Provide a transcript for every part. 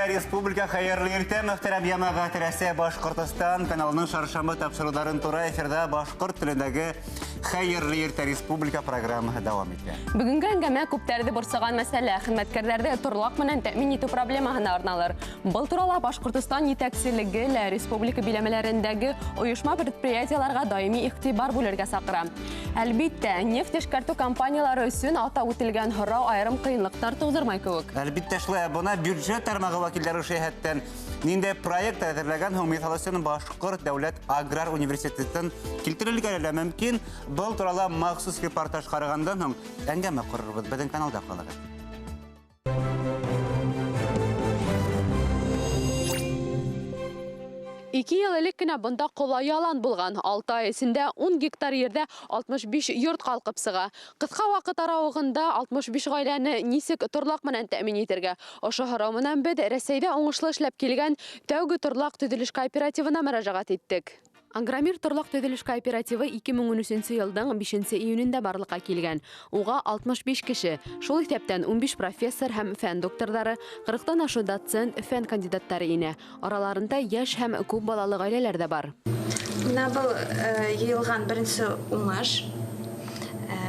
Республика, хәйерле иртә, мөхтәрәм йәмәғәт! Рәсәй Башҡортостан каналының шаршамбы тапшырыуҙарын тура эфирҙа башҡорт телендәге Хәйерле иртә республика программаһы дауам итә. Бөгөнгө әңгәмә күптәрҙе борсоған мәсьәлә хеҙмәткәрҙәрҙе торлаҡ менән тәьмин итеү проблемаһына арналыр. Был турала Башҡортостан етәкселеге лә республика биләмәләрендәге ойошма предприятиеларға даими иғтибар бүлергә саҡыра. Әлбиттә, нефть эшкәртеү компаниялары өсөн атап үтелгән һорау айырым ҡыйынлыҡтар тыуҙырмай кеүек. Әлбиттә шулай, бына бюджет тармағы вәкилдәре ошо йәһәттән ниндәй проект әҙерләгән һуң, миҫал өсөн Башҡорт дәүләт аграр университетын килтерергә лә мөмкин. Был турала махсус репортаж ҡарағандан һуң әңгәмә ҡорорбоҙ. Беҙҙең каналда ҡалығыҙ. Ике йыл элек кенә бында ҡола ялан булған. 6 ай эсендә 10 гектар ерҙә 65 йорт ҡалҡып сыға. Ҡыҫҡа ваҡыт арауығында 65 ғаиләне нисек торлаҡ менән тәьмин итергә? Ошо һорау менән беҙ Рәсәйҙә уңышлы эшләп килгән тәүге торлаҡ төҙөлөш кооперативына мөрәжәғәт иттек. Агромир торлаҡ төҙөлөш кооперативы 2013 йылдың 5 июнендә барлыҡҡа килгән. Уға 65 кеше, шул иҫәптән 15 профессор һәм фән докторҙары, 40-тан ашыу доцент, фән кандидаттары инә. Араларында йәш һәм күп балалы ғаиләләр ҙә бар. Бына был йыйылған беренсе уңыш.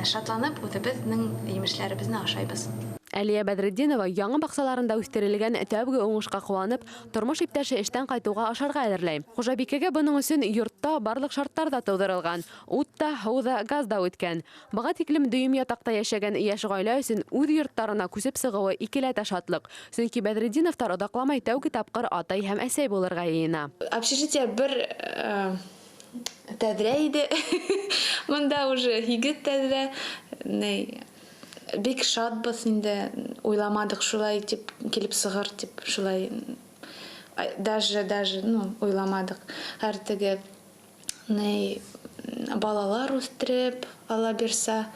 Шатланып үҙебеҙҙең емешләребеҙҙе ашайбыҙ. Әлиә Бәҙретдинова яңы баҡсаларында үҫтерелгән тәүге уңышҡа ҡыуанып, тормош иптәше эштән ҡайтыуға ашарға әҙерләй. Хужабикәгә бының өсөн йортта барлыҡ шарттар ҙа тыуҙырылған. Ут та, һыу ҙа, газ да үткән. Быға тиклем дөйөм ятаҡта йәшәгән йәш ғаилә өсөн үҙ йорттарына күсеп сығыуы икеләтә шатлыҡ. Сөнки Бәҙретдиновтар оҙаҡламай тәүге тапҡыр атай һәм әсәй булырға йыйына. Общежитие бер тәҙрә ине. Бында уже һигеҙ тәҙрә. Бик шатбыҙ инде, уйламадыҡ шулай тип килеп сығыр тип, шулай даже, ну, уйламадыҡ. Һәр теге балалар үҫтереп ала бирсә,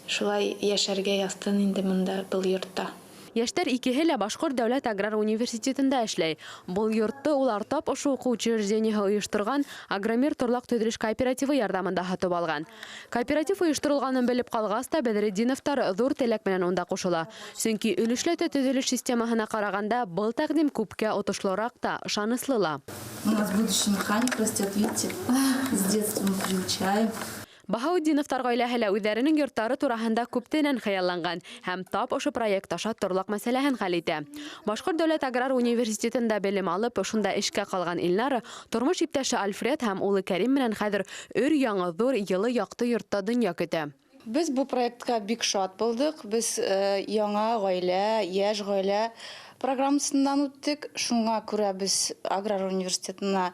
шулай йәшәргә яҙһын инде бында был йортта. Йәштәр икеһе лә Башҡорт дәүләт аграр университетында эшләй. Был йортто улар тап ошо уҡыу учреждениеһы ойошторған Агромир торлаҡ төҙөлөш кооперативы ярҙамында һатып алған. Кооператив ойошторолғанын белеп ҡалғас та Бәҙретдиновтар ҙур теләк менән унда ҡушыла. Сөнки өлөшләтә төҙөлөш системаһына ҡарағанда был тәҡдим күпкә отошлораҡ та, ышаныслы ла. У нас будущий механик растет, видите, с детства мы приучаем. Баһаутдиновтар ғаиләһе лә үҙҙәренең йорттары тураһында күптәнән хыялланған һәм тап ошо проект аша торлаҡ мәсьәләһен хәл итә. Башҡорт дәүләт аграр университетында белем алып, ошонда эшкә ҡалған Илнара тормош иптәше Альфред һәм улы Кәрим менән хәҙер өр яңы ҙур йылы яҡты йортта донъя көтә. Беҙ был проектҡа бик шат булдыҡ. Беҙ яңы ғаилә, йәш ғаилә программаһынан үттек. Шуңа күрә беҙ аграр университетына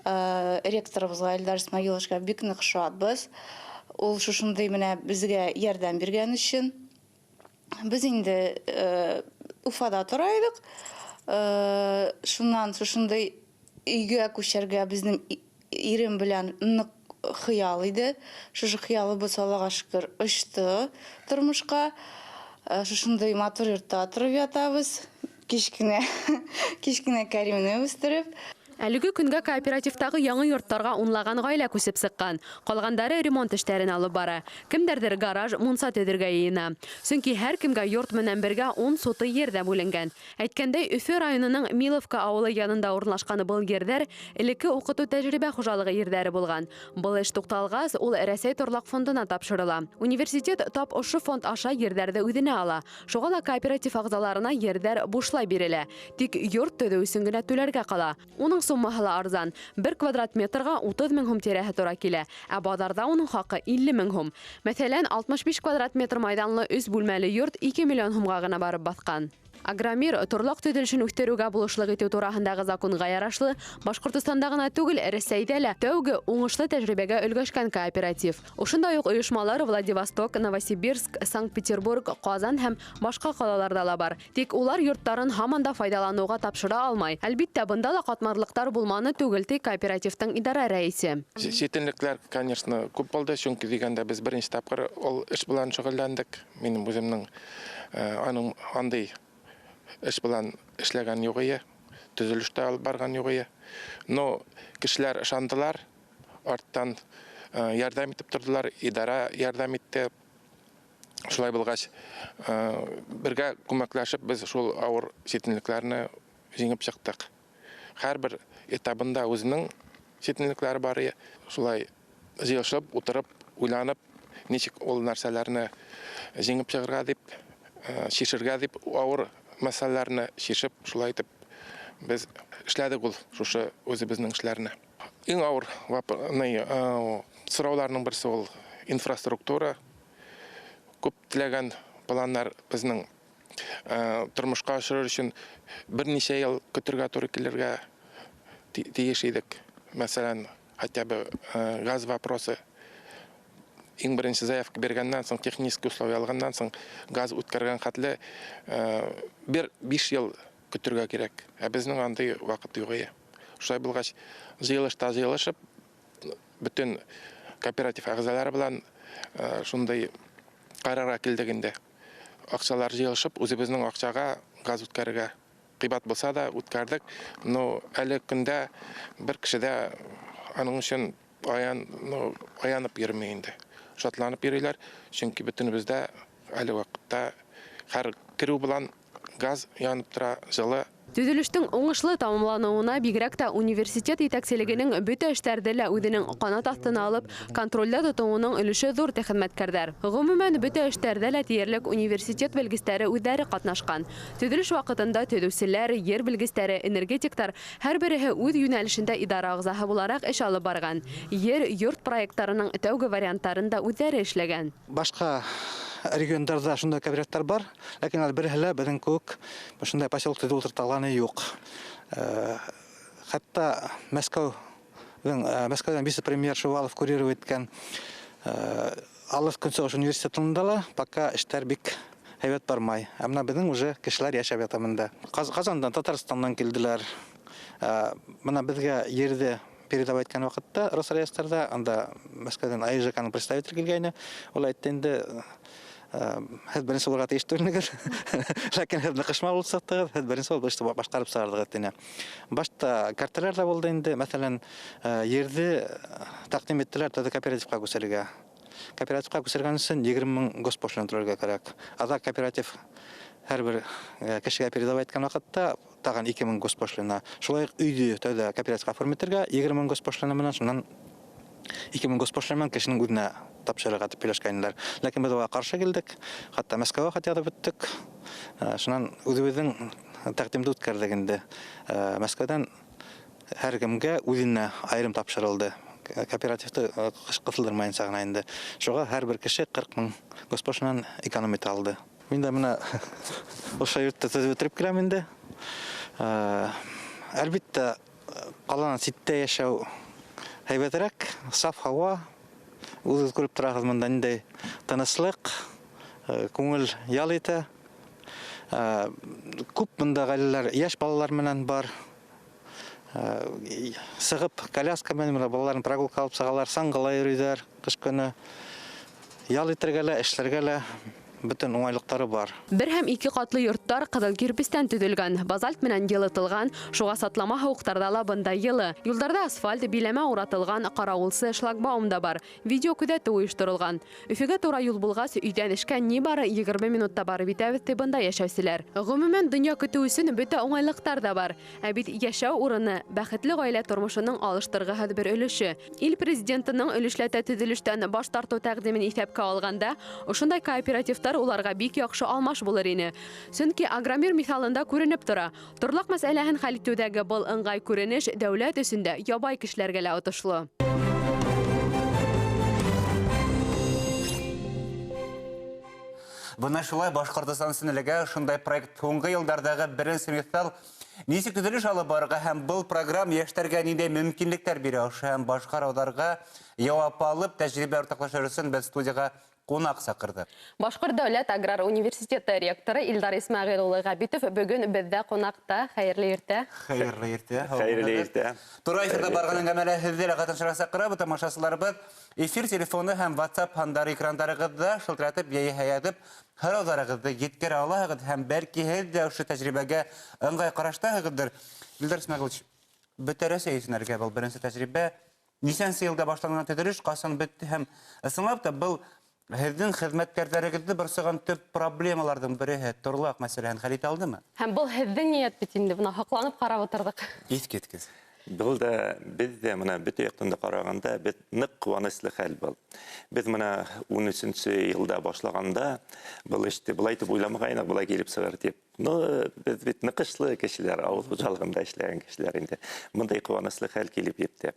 ректорыбыҙға Илдар Исмәғиловичҡа бик ныҡ шатбыҙ. Ул шушындай менә беҙгә ярҙам биргән өсөн. Беҙ инде Уфада тора идек. Шуннан шушындай өйгә күсергә беҙҙең ирем белән ныҡ хыял иде. Шушы хыялыбыҙ Аллаға шөкөр очты тормошҡа. Шушындай матур йортта тороп ятабыҙ. Кечкенә, кечкенә Кәримне үҫтереп. Әлеге көнгә кооперативтағы яңы йорттарға унлаған ғаилә күсеп сыҡҡан. Ҡалғандары ремонт эштәрен алып бара. Кемдәрҙер гараж, мунса төҙөргә йыйына. Сөнки һәр кемгә йорт менән бергә 10 сотый ер ҙә бүленгән. Әйткәндәй, Өфө районының Миловка ауылы янында урынлашҡан был ерҙәр элекке уҡытыу тәжрибә хужалығы ерҙәре булған. Был эш туҡталғас, ул Рәсәй торлаҡ фондына тапшырыла. Университет тап ошо фонд аша ерҙәрҙе үҙенә ала. Шуға ла кооператив ағзаларына ерҙәр бушлай бирелә. Тик йорт төҙөү өсөн генә түләргә ҡала. Уның суммаһы ла арзан. Бер квадрат метрға 30 мең һум тирәһе тура килә, ә баҙарҙа уның хаҡы 50 мең һум. Мәҫәлән, 65 квадрат метр майҙанлы 3 бүлмәле йорт 2 миллион һумға ғына барып баҫҡан. Агромир торлаҡ төҙөлөшөн үҫтереүгә булышлыҡ итеү тураһындағы законға ярашлы Башҡортостанда ғына түгел, Рәсәйҙә лә тәүге уңышлы тәжрибәгә өлгәшкән кооператив. Ошондай уҡ ойошмалар Владивосток, Новосибирск, Санкт-Петербург, Ҡазан һәм башҡа ҡалаларҙа ла бар. Тик улар йорттарын һаман да файҙаланыуға тапшыра алмай. Әлбиттә, бында ла ҡатмарлыҡтар булманы түгел, ти кооперативтың идара рәйесе. Ситенлектәр, конечно, күп булды, сөнки дигәндә беҙ беренсе тапҡыр ул эш белән шөғөлләндек. Минең үҙемдең аның андай эш белән эшләгән юҡ ине, төҙөлөштә алып барған юҡ ине. Но кешеләр ышандылар, арттан ярҙам итеп торҙолар, идара ярҙам итте. Шулай булғас, бергә күмәкләшеп беҙ шул ауыр ситенлектәрне җиңеп чыктык. Һәрбер этабында үзенең читенлекләре бар. Шулай җыелышып, утырып, уйланып, ничек ул нәрсәләрне җиңеп чыгарга дип, шишергә дип, авыр мәсьәләләрне шишеп, шулай итеп без эшләдек ул шушы үзебезнең эшләрне. Иң авыр сорауларның берсе ул инфраструктура. Күп теләгән планнар безнең тормышка ашырыр өчен берничә ел көтергә туры килергә тиеш идек. Мәсәлән, хотя бы газ вопросы. Иң беренче заявка биргәннән соң, технический условия алганнан соң, газ үткәргән хәтле бер 5 ел көтергә кирәк. Ә безнең андый вакыт юк иде. Шулай булгач, җыелышта җыелышып, бөтен кооператив әгъзалары белән шундый карарга килдек инде. Акчалар җыелышып, үзебезнең акчага газ үткәрергә. Кыйбат булса да үткәрдек, но әле көндә бер кеше дә аның өчен аянып йөрми инде. Шатланып йөриләр, чөнки бөтенебездә әле вакытта һәр керү белән газ янып тора, җылы. Төзелештең уңышлы тамамлануына бигрәк тә университет итәкчелегенең бөтә эшләрде лә үзенең канат астына алып, контрольдә тотуының өлеше зур ди хезмәткәрләр. Гомумән, бөтә эшләрдә лә диярлек университет белгечләре үзләре катнашкан. Төзелеш вакытында төзүчеләр, ер белгечләре, энергетиктар һәрбере үз юнәлешендә идара агъзаһы буларак эш алып барган. Ер йорт проектларының тәүге вариантларын да үзләре эшләгән. Башка региондарда шундай кооперативтар бар, ләкин алар береһе лә беҙҙең кеүек шундай поселок төҙөп ултырталғаны юҡ. Хатта Мәскәүҙән вице-премьер Шувалов курировать иткән Алыҫ Көнсығыш университетында ла пока эштәр бик һәйбәт бармай. Ә бына беҙҙең уже кешеләр йәшәп ята бында. Ҡазандан, Татарстандан килделәр. Бына беҙгә ерҙе передавать иткән ваҡытта Росреестрҙа, анда Мәскәүҙән АИЖК-ның представителе килгәйне. Ул әйтте инде, һеҙ беренсе булырға тейеш түгелһегеҙ. Ләкин һеҙ ныҡышма булып сыҡтығыҙ, һеҙ беренсе булып эште башҡарып сығарҙығыҙ тине. Башта карталар ҙа булды инде, мәҫәлән, ерҙе тәҡдим иттеләр тәүҙә кооперативҡа күсерергә. Кооперативҡа күсергән өсөн 20 мең госпошлина түләргә кәрәк. Аҙаҡ кооператив һәр бер кешегә передавать иткән ваҡытта тағын 2 мең госпошлина. Шулай уҡ өйҙө тәүҙә кооперативҡа оформить итергә 20 мең госпошлина менән, шунан 2 мең госпошлина менән кешенең үҙенә тапшырырға тип һөйләшкәйнеләр. Ләкин беҙ уға ҡаршы килдек, хатта Мәскәүгә хат яҙып бөттөк. Шунан үҙебеҙҙең тәҡдимде үткәрҙек инде. Мәскәүҙән һәр кемгә үҙенә айырым тапшырылды. Кооперативты ҡыҫылдырмайынса ғына инде. Шуға һәр бер кеше 40 мең госпошлинан эконом итә алды. Мин дә бына ошо йортто төҙөп бөтөрөп киләм инде. Әлбиттә, ҡаланан ситтә йәшәү һәйбәтерәк, саф һауа. Үҙегеҙ күреп тораһығыҙ, бында ниндәй тыныслыҡ, күңел ял итә. Күп бында ғаиләләр йәш балалар менән бар. Сығып коляска менән бына балаларын прогулка алып сығалар, саңғыла йөрөйҙәр ҡыш көнө. Ял итергә лә, эшләргә лә бөтөн уңайлыҡтары бар. Бер һәм ике ҡатлы йорттар ҡыҙыл кирпестән төҙөлгән, базальт менән йылытылған, шуға сатлама һыуыҡтарҙа ла бында йылы. Юлдарҙа асфальт, биләмә уратылған, ҡарауылсы шлагбаум да бар. Видео күҙәтеү ойошторолған. Өфөгә тура юл булғас, өйҙән эшкә ни бары 20 минутта барып етәбеҙ тип бында йәшәүселәр. Ғөмүмән, донъя көтөү өсөн бөтә уңайлыҡтар ҙа бар. Ә бит йәшәү урыны бәхетле ғаилә тормошоноң алыштырғыһыҙ бер өлөшө. Ил президентының өлөшләтә төҙөлөштән баш тартыу тәҡдимен иҫәпкә алғанда, ошондай кооперативтар уларға бик яҡшы алмаш булыр ине. Сөнки Агромир миҫалында күренеп тора. Торлаҡ мәсьәләһен хәл итеүҙәге был ыңғай күренеш дәүләт өсөн дә, ябай кешеләргә лә отошло. Бына шулай Башҡортостан өсөн элегә ошондай проект һуңғы йылдарҙағы беренсе миҫал. Нисек төҙөлөш алып барырға һәм был программа йәштәргә ниндәй мөмкинлектәр бирә, ошо һәм башҡа һорауҙарға яуап алып, тәжрибә уртаҡлашыр өсөн беҙ студияға ҡунаҡ саҡырҙыҡ. Башҡорт дәүләт аграр университеты ректоры Илдар Исмәғил улы Ғәбитов бөгөн беҙҙә ҡунаҡта. Хәйерле иртә. Хәйерле иртә. Хәйерле иртә. Тура эфирҙа барған әңгәмәлә һеҙҙе лә ҡатнашырға саҡырабыҙ. Тамашасыларыбыҙ эфир телефоны һәм WhatsApp һандары экрандарығыҙҙа шылтыратып, йәйһә яҙып, һорауҙарығыҙҙы еткерә алаһығыҙ һәм бәлки һеҙ ҙә ошо тәжрибәгә ыңғай ҡараштаһығыҙҙыр. Илдар Исмәғилович, бөтә Рәсәй өсөн әлегә был беренсе тәжрибә. Нисәнсе йылда башланған төҙөлөш, ҡасан бөттө һәм ысынлап та был Һеҙҙең хеҙмәткәрҙәрегеҙҙе борсоған төп проблемаларҙың береһе торлаҡ мәсьәләһен хәл итә алдымы? Һәм был һеҙҙең ниәт бит инде, бына һоҡланып ҡарап ултырҙыҡ. Иҫ киткес. Был да беҙ ҙә мына бөтә яҡтан да ҡарағанда беҙ ныҡ ҡыуаныслы хәл был. Беҙ мына 13-нсе йылда башлағанда был эште былай итеп уйламағайныҡ, былай килеп сығыр тип. Но беҙ бит ныҡышлы кешеләр, ауыл хужалығында эшләгән кешеләр инде. Бындай ҡыуаныслы хәл килеп етте.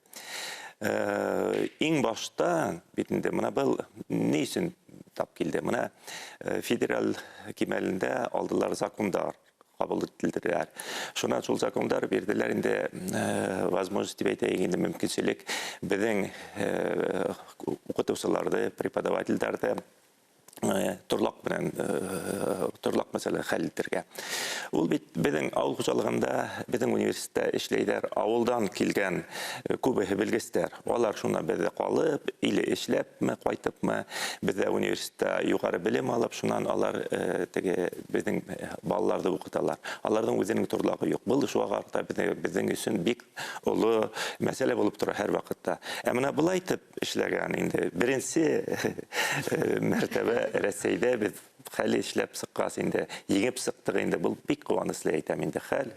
Иң башта бит инде мына был ни өсөн тап килде? Мына федераль кимәлендә алдылар закондар ҡабул ителделәр. Шунан шул закондар бирҙеләр инде возможность тип әйтәйек инде, мөмкинселек беҙҙең уҡытыусыларҙы, преподавателдәрҙе торлаҡ менән торлаҡ мәсьәләһен хәл итергә. Ул бит беҙҙең ауыл хужалығында, беҙҙең университетта эшләйҙәр, ауылдан килгән күбеһе белгестәр. Алар шунда беҙҙә ҡалып, или эшләпме, ҡайтыпмы, беҙҙә университетта юғары белем алып, шунан алар теге беҙҙең балаларҙы уҡыталар. Аларҙың үҙенең торлағы юҡ. Был шуға ҡарата беҙҙең өсөн бик оло мәсьәлә булып тора һәр ваҡытта. Ә мына былай итеп эшләгән инде беренсе мәртәбә Рәсәйҙә беҙ хәл эшләп сыҡҡас инде, еңеп сыҡтыҡ инде. Был бик ҡыуаныслы әйтәм инде хәл.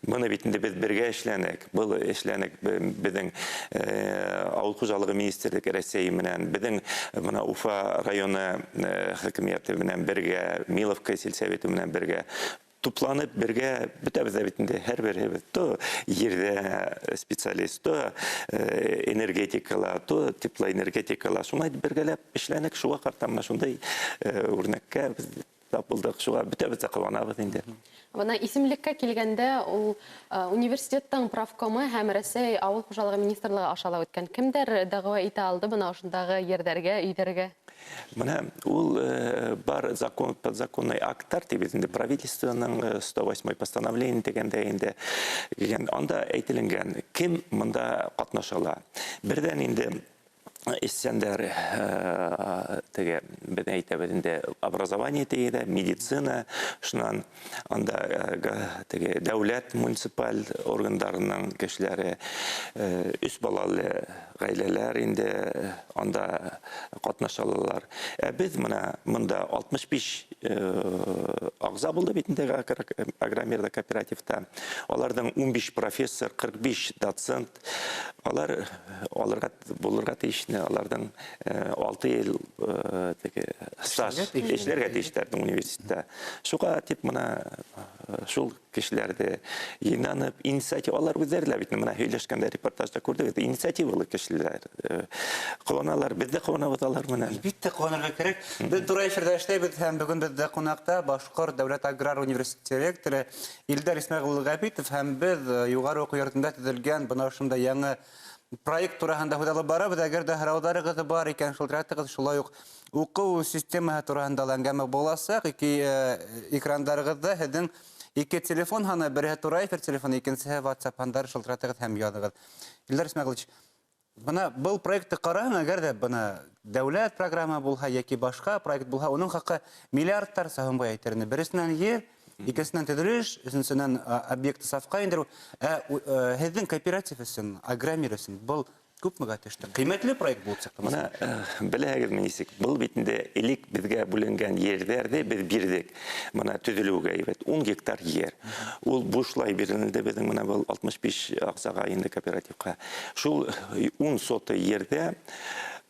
Быны бит инде беҙ бергә эшләнек. Был эшләнек беҙҙең ауыл хужалығы министрлыгы Рәсәй менән, беҙҙең мына Уфа районы хакимиәте менән бергә, Миловка сельсоветы менән бергә тупланып бергә бөтәбеҙ дә бит инде һәр беребеҙ то ерҙә специалист, то энергетикала, то теплоэнергетикала. Шулай бергәләп эшләнек. Шуға ҡарата мына шундай үрнәккә беҙ тап булдыҡ. Шуға бөтәбеҙ дә ҡыуанабыҙ инде. Бына исемлеккә килгәндә, ул университеттың правкомы һәм Рәсәй ауыл хужалығы министрлығы аша ла үткән. Кемдәр дәғүә итә алды бына ошондағы ерҙәргә, өйҙәргә? Бына ул бар закон, подзаконный акттар тип инде правительствоның 108 постановление тигәндә инде килгән. Анда әйтелгән, кем монда ҡатнаша ала. Берҙән инде эшсәндәр, теге беҙ әйтәбеҙ инде образование тигәндә, медицина, шунан анда теге дәүләт муниципаль органдарының кешеләре, өс балалы ғаиләләр инде анда ҡатнаша алалар. Ә беҙ мына монда 65 ағза булды бит инде Агромирҙа кооперативта. Аларҙың 15 профессор, 45 доцент, алар алырға булырға тейеш. Аларҙың 6 йыл теге стаж эшләргә тейештәрҙең университетта. Шуға тип мына шул кешеләрҙе йыйнанып инициатива, алар үҙҙәре лә бит мына һөйләшкәндә репортажда күрҙегеҙ, инициативалы кешеләр ҡыуаналар, беҙ ҙә ҡыуанабыҙ алар менән. Әлбиттә ҡыуанырға кәрәк. Беҙ тура эфирҙа эшләйбеҙ һәм бөгөн беҙҙә ҡунаҡта Башҡорт дәүләт аграр университеты ректоры Илдар Исмәғил улы Ғәбитов һәм беҙ юғары уҡыу йортонда төҙөлгән бына ошондай яңы проект тураһында һүҙ алып барабыҙ. Әгәр ҙә һорауҙарығыҙ бар икән, шылтыратығыҙ. Шулай уҡ уҡыу системаһы тураһында ла әңгәмә буласаҡ. Ике экрандарығыҙҙа һеҙҙең ике телефон һаны, береһе тура эфир телефоны, икенсеһе WhatsApp һандары, шылтыратығыҙ һәм яҙығыҙ. Илдар Исмәғилович, бына был проектты ҡараһаң, әгәр ҙә бына дәүләт программа булһа йәки башҡа проект булһа, уның хаҡы миллиардтарса һумға әйтер ине. Береһенән ер, икенсенән төҙөлөш, өсөнсөнән объектты сафҡа индереү. Һеҙҙең кооператив өсөн, Агромир өсөн был күпмегә төштө? Ҡиммәтле проект булып сыҡты. Бына беләһегеҙме нисек? Был бит инде элек беҙгә бүленгән ерҙәрҙе беҙ бирҙек. Бына төҙөлөүгә әйбәт 10 гектар ер. Ул бушлай бирелде беҙҙең бына был 65 ағзаға инде кооперативҡа. Шул 10 соты ерҙә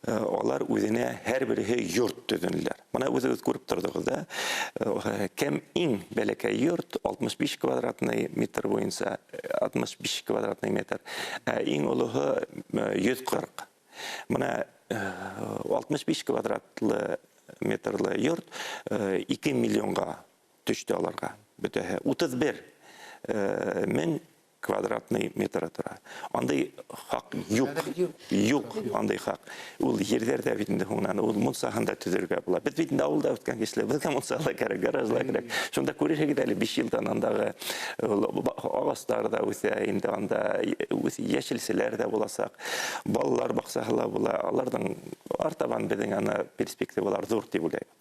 алар үҙенә һәр береһе йорт төҙөнөләр. Бына үҙегеҙ күреп торҙоғоҙ да, кем иң бәләкәй йорт 65 квадратный метр буйынса, 65 квадратный метр, ә иң олоһо 140. Бына 65 квадратлы метрлы йорт 2 миллионға төштө аларға. Бөтәһе 31 мең квадратный метр тора. Андай хаҡ юҡ. Юҡ андай хаҡ. Ул ерҙәрҙә бит инде һуңынан, ул мунсаһын да төҙөргә була. Беҙ бит инде ауылда үҫкән кешеләр, беҙгә мунса ла кәрәк, гараж ла кәрәк. Шунда күрерһегеҙ әле 5 йылдан андағы ағастар ҙа үҫә, инде анда йәшелсәләр ҙә буласаҡ, балалар баҡсаһы ла була. Аларҙың артабан беҙҙең ана перспективалар ҙур тип уйлайым.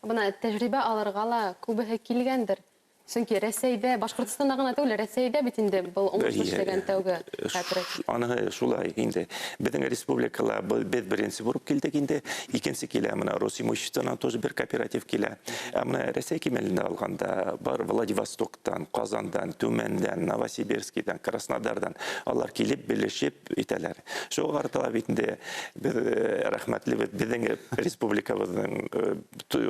Бына тәжрибә алырға ла күбеһе килгәндер. Сөнки Рәсәйҙә, Башҡортостанда ғына түгел, Рәсәйҙә бит инде был уңышлы эшләгән тәүге кооператив. Аныһы шулай инде. Беҙҙең республикала беҙ беренсе булып килдек инде, икенсе килә мына Росимуществодан тоже бер кооператив килә. Ә мына Рәсәй кимәлендә алғанда бар Владивостоктан, Ҡазандан, Төмәндән, Новосибирскийҙан, Краснодарҙан алар килеп белешеп итәләр. Шуға ҡарата бит инде беҙ рәхмәтлебеҙ беҙҙең республикабыҙҙың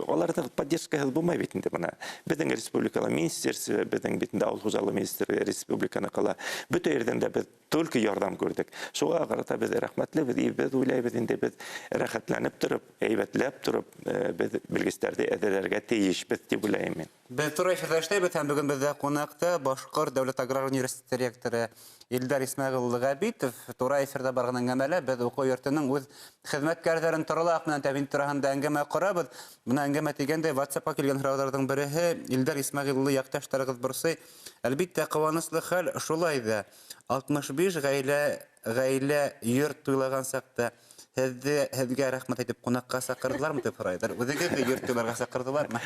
аларҙың поддержкаһыҙ булмай бит инде мына. Беҙҙең республикала министерство, беҙҙең бит инде ауыл хужалығы министры республиканы ҡала. Бөтә ерҙән дә беҙ только ярҙам күрҙек. Шуға ҡарата беҙ рәхмәтлебеҙ, беҙ уйлайбыҙ инде беҙ рәхәтләнеп тороп, әйбәтләп тороп, беҙ белгестәрҙе әҙерләргә тейешбеҙ тип уйлайым мин. Беҙ тура эфирҙа эшләйбеҙ һәм бөгөн беҙҙә ҡунаҡта Башҡорт дәүләт аграр университеты ректоры Илдар Исмәғил улы Ғәбитов. Тура эфирҙа барған әңгәмәлә беҙ уҡыу йортоноң үҙ хеҙмәткәрҙәрен торлаҡ менән тәьмин тураһында әңгәмә ҡорабыҙ. Бына әңгәмә тигәндә WhatsApp-ҡа килгән һорауҙарҙың береһе: Илдар Исмәғил улы, яҡташтарығыҙ борсой. Әлбиттә, ҡыуаныслы хәл шулай ҙа. 65 ғаилә йорт туйлаған саҡта һеҙгә рәхмәт әйтеп ҡунаҡҡа саҡырҙылармы тип һорайҙар. Үҙегеҙҙе йорт туйларға саҡырҙылармы?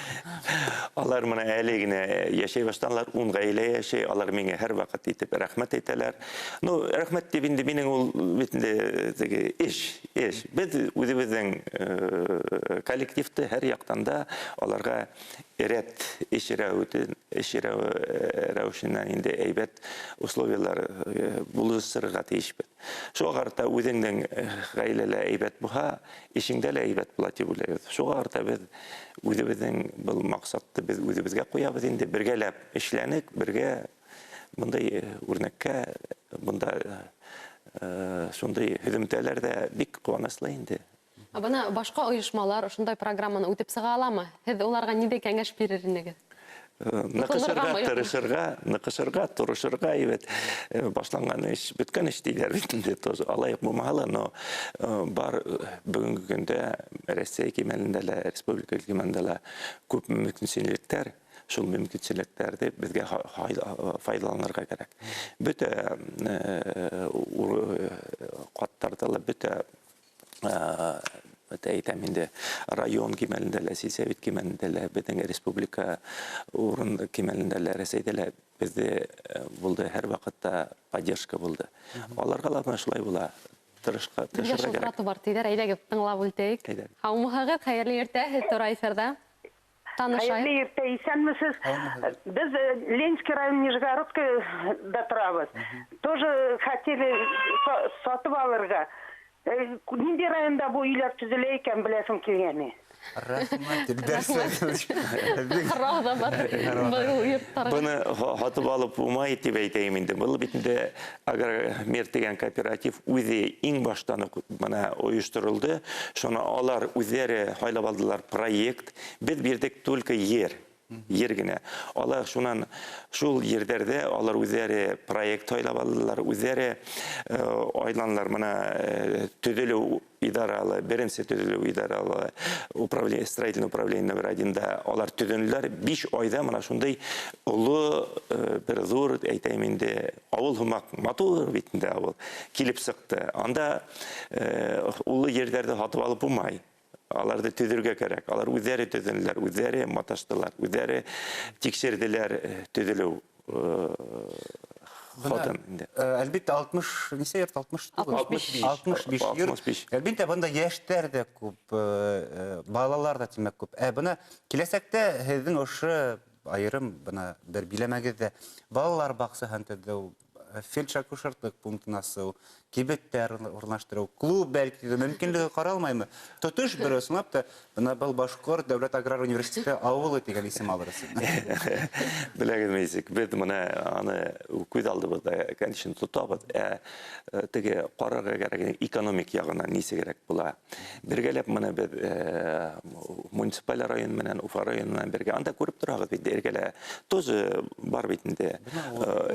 Алар мына әле генә йәшәй башланылар, 10 ғаилә йәшәй, алар миңә һәр ваҡыт итеп рәхмәт әйтәләр. Ну, рәхмәт тип инде минең ул бит инде теге эш, эш. Беҙ үҙебеҙҙең коллективты һәр яҡтан да аларға рәт эш рәүешенән инде әйбәт условиялар булдырырға тейешбеҙ. Шуға ҡарата үҙеңдең ғаиләлә әйбәт булһа, эшеңдә лә әйбәт була тип уйлайбыҙ. Шуға ҡарата беҙ үҙебеҙҙең был маҡсатты беҙ үҙебеҙгә ҡуябыҙ инде, бергәләп эшләнек, бергә бындай үрнәккә, бында шундай һөҙөмтәләр ҙә бик ҡыуаныслы инде. Ә бына башҡа ойошмалар ошондай программаны үтеп сыға аламы? Һеҙ уларға ниндәй кәңәш бирер инегеҙ? Ныҡышырға, тырышырға, ныҡышырға, тырышырға, әйбәт. Башланған эш, бөткән эш тиҙәр бит инде, тоже алай уҡ булмаһа ла, но бар бөгөнгө көндә Рәсәй кимәлендә лә, республика кимәлендә лә күп мөмкинселектәр, шул мөмкинселектәрҙе беҙгә файҙаланырға кәрәк. Бөтә ҡаттарҙа ла, бөтә әйтәм инде, район кимәлендә лә, сельсовет кимәлендә лә, беҙҙең республика урын кимәлендә лә, Рәсәйҙә лә беҙҙе булды һәр ваҡытта поддержка булды. Аларға ла бына шулай була. Тырышҡа, Беҙгә тырышырға кәрәк. шылтыратыу бар тиҙәр, әйҙәгеҙ тыңлап үтәйек. Әйҙәгеҙ. Һаумыһығыҙ, хәйерле иртә, һеҙ тура эфирҙа. Танышайыҡ. Хәйерле иртә, иҫәнмеһегеҙ. Һаумыһығыҙ. Беҙ Ленинский район Нижегородская торабыҙ. Тоже хотели сатып алырға. Ниндәй районда бу өйләр төҙөлә икән, беләсем килгәне. Рәхмәт, Илдар Сәлимович. Һорау ҙа бар. Был йорттарға. Быны һатып алып булмай тип әйтәйем инде. Был бит инде Агромир тигән кооператив үҙе иң баштан уҡ бына ойошторолдо. Шуны алар үҙҙәре һайлап алдылар проект. Беҙ бирҙек только ер. Ер генә. Алар шунан шул ерҙәрҙә алар үҙҙәре проект һайлап алдылар, үҙҙәре айланылар бына төҙөлөү идаралы, беренсе төҙөлөү идаралы управление, строительное управление номер 1-да алар төҙөнөләр. 5 айҙа мына шундай оло бер ҙур, әйтәйем инде, ауыл һымаҡ, матур бит инде ауыл килеп сыҡты. Анда оло ерҙәрҙе һатып алып булмай. Аларҙы төҙөргә кәрәк. Алар үҙҙәре төҙөнөләр, үҙҙәре маташтылар, үҙҙәре тикшерҙеләр төҙөлөү Бына, хатын инде. Әлбиттә, алтмыш, нисә йорт? Алтмыш түгел. Алтмыш биш. Алтмыш биш йорт. Алтмыш биш. Әлбиттә, бында йәштәр ҙә күп, балалар ҙа тимәк күп. Бына киләсәктә һеҙҙең ошо айырым бына бер биләмәгеҙҙә балалар баҡсаһын төҙөү, фельдшер-акушерлыҡ пунктын асыу, кибеттәр урынлаштырыу, клуб бәлки дә мөмкинлеге ҡаралмаймы? Тотош бер ысынлап та бына был Башҡорт дәүләт аграр университеты ауылы тигән исем алыр өсөн. Беләгеҙме нисек? Беҙ бына аны күҙ алдыбыҙҙа, конечно, тотабыҙ. Теге ҡарарға кәрәк, экономик яғынан нисегерәк була. Бергәләп бына беҙ муниципаль район менән Уфа районы менән бергә анда күреп торабыҙ бит, эргәлә тоже бар бит инде.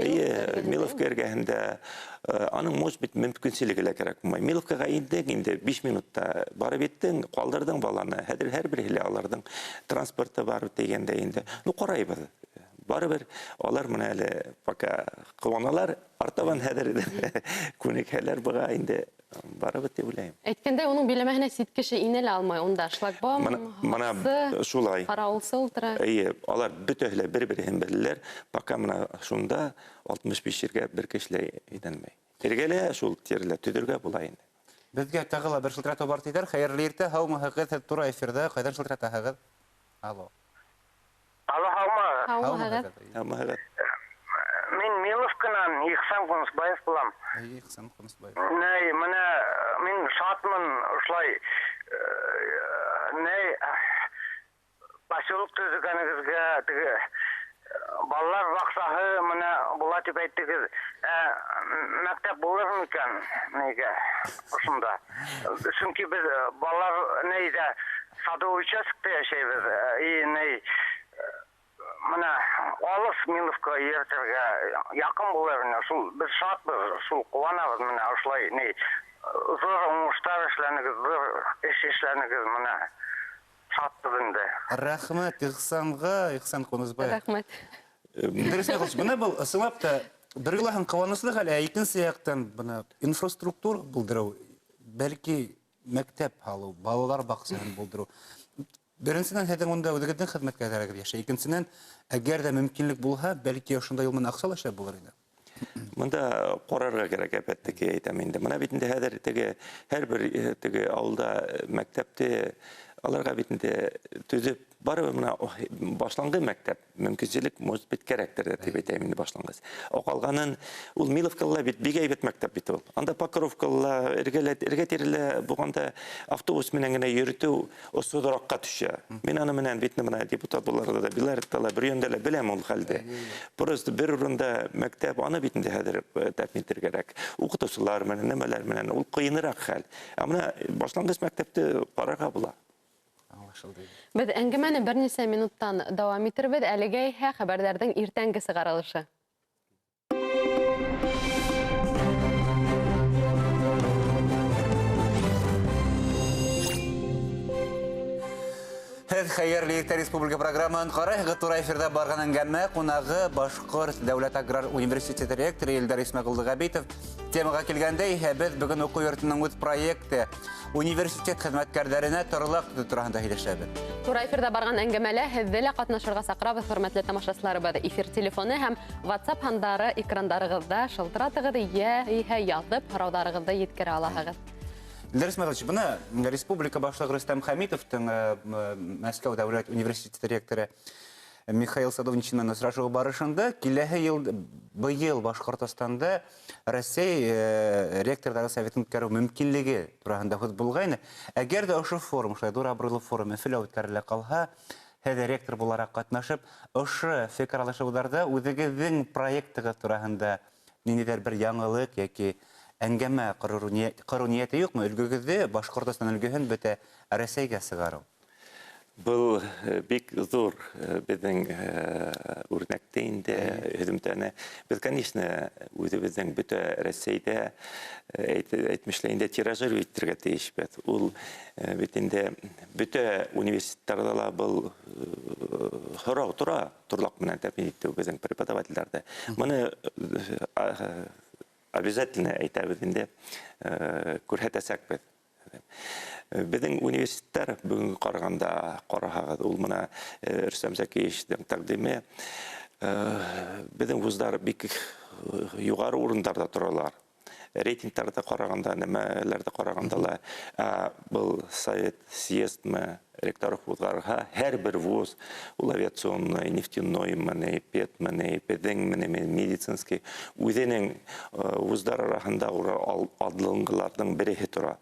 Эйе, Миловка эргәһендә аның, может быть, мөмкинселеге лә кәрәк булмай. Миловкаға индең инде 5 минутта барып еттең, ҡалдырҙың баланы. Хәҙер һәр береһе лә аларҙың транспорты бар тигәндә инде. Ну, ҡарайбыҙ. Барыбер алар менә әле пока ҡыуаналар, артабан хәҙер күнекһәләр быға инде барыбер тип уйлайым. Әйткәндәй, уның биләмәһенә сит кеше инә лә алмай, унда шлагбаум, мына шулай. Ҡарауылсы ултыра. Эйе, алар бөтәһе лә бер-береһен беләләр. Пока мына шунда 65 ергә бер кеше лә әйләнмәй. Эргәлә шул тирәлә төҙөргә була инде. Беҙгә тағы ла бер шылтыратыу бар тиҙәр. Хәйерле иртә, һаумыһығыҙ, һеҙ тура эфирҙа, ҡайҙан шылтыратаһығыҙ? Алло. Алло, һаумыһығыҙ. Һаумыһығыҙ. Һаумыһығыҙ. Мин Миловканан Ихсан Ҡунысбаев булам. Эйе, Ихсан Ҡунысбаев. Ней, мына мин шатмын ошолай, ней, поселок төҙөгәнегеҙгә, теге балалар баҡсаһы мына була тип әйттегеҙ. Мәктәп булыр микән нейгә ошонда? Сөнки беҙ балалар нейҙә садовый участокта йәшәйбеҙ. И ней, мына алыҫ Миловка йөрөтөргә яҡын булыр ине. Шул беҙ шатбыҙ, шул ҡыуанабыҙ мына ошолай ней ҙур уңыштар эшләнегеҙ, ҙур эш эшләнегеҙ, мына шатбыҙ инде. Рәхмәт Ихсанға, Ихсан Ҡунысбаев. Рәхмәт. Дөрөҫ әйтәһегеҙ, бына был ысынлап та бер яҡтан ҡыуаныслы хәл, ә икенсе яҡтан бына инфраструктура булдырыу, бәлки мәктәп һалыу, балалар баҡсаһын булдырыу. Беренсенән, һеҙҙең унда үҙегеҙҙең хеҙмәткәрҙәрегеҙ йәшәй. Икенсенән, әгәр ҙә мөмкинлек булһа, бәлки ошондай юл менән аҡса ла эшләп булыр ине. Бында ҡарарға кәрәк, әлбиттә, әйтәм инде. Бына бит инде хәҙер теге һәр бер теге ауылда мәктәпте аларға бит инде төҙөп, барыбер бына башланғы мәктәп мөмкинселек может быть кәрәктер ҙә тип әйтәйем инде башланғыс. Ә ҡалғанын ул Миловкала бит бик әйбәт мәктәп бит ул. Анда Покровкала, эргә-тирәлә булғанда автобус менән генә йөрөтөү осһоҙораҡҡа төшә. Мин аны менән бит бына депутат буларҙа да, Беларетта ла, Бөрйәндә лә беләм ул хәлде. Просто бер урында мәктәп, аны бит инде хәҙер тәьмин итергә кәрәк. Уҡытыусылар менән, нәмәләр менән ул ҡыйыныраҡ хәл. Ә бына башланғыс мәктәпте ҡарарға була. Аңлашылды. Беҙ әңгәмәне бер нисә минуттан дауам итербеҙ. Әлегә иһә хәбәрҙәрҙең иртәнге сығарылышы. Һеҙ хәйерле иртә республика программаһын ҡарайһығыҙ. Тура эфирҙа барған әңгәмә ҡунағы Башҡорт дәүләт аграр университеты ректоры Илдар Исмәғилұлы Ғәбитов. Темаға килгәндә иһә беҙ бөгөн уҡыу йортоноң үҙ проекты университет хеҙмәткәрҙәренә торлаҡ төҙөү тураһында һөйләшәбеҙ. Тура эфирҙа барған әңгәмәлә һеҙҙе лә ҡатнашырға саҡырабыҙ, хөрмәтле тамашасыларыбыҙ. Эфир телефоны һәм WhatsApp һандары экрандарығыҙҙа шылтыратығыҙ, йә иһә яҙып һорауҙарығыҙҙы еткерә алаһығыҙ. Илдар Исмәғилович, бына Республика башлығы Рөстәм Хәмитовтың Мәскәү дәүләт университеты ректоры Михаил Садовничий менән осрашыуы барышында киләһе йыл, быйыл Башҡортостанда Рәсәй ректорҙары советын үткәреү мөмкинлеге тураһында һүҙ булғайны. Әгәр ҙә ошо форум, шулай ҙур абруйлы форум Өфөлә үткәрелә ҡалһа, һеҙ ректор булараҡ ҡатнашып, ошо фекер алышыуҙарҙа үҙегеҙҙең проектығыҙ тураһында ниндәйҙер бер яңылыҡ йәки әңгәмә ҡороу ниәте юҡмы? Өлгөгөҙҙө, Башҡортостан өлгөһөн бөтә Рәсәйгә сығарыу. Был бик ҙур беҙҙең үрнәкте инде һөҙөмтәне. Беҙ, конечно, үҙебеҙҙең бөтә Рәсәйҙә әйтмешләй инде тиражировать итергә тейешбеҙ. Ул бит инде бөтә университеттарҙа ла был һорау тора, торлаҡ менән тәьмин итеү беҙҙең преподавателдәрҙе. Быны обязательно әйтәбеҙ инде, күрһәтәсәкбеҙ. Беҙҙең университеттар бөгөнгө ҡарағанда ҡараһағыҙ, ул бына Рөстәм Зәкиевичтың тәҡдиме, беҙҙең вуздар бик юғары урындарҙа торалар. Рейтингтарҙа ҡарағанда, нәмәләрҙә ҡарағанда ла, был совет съездмы ректоров уҙғарға һәр бер вуз, ул авиационный, нефтяной, педмы, беҙҙең медицинский, үҙенең вуздар араһында адлынғыларҙың береһе тора.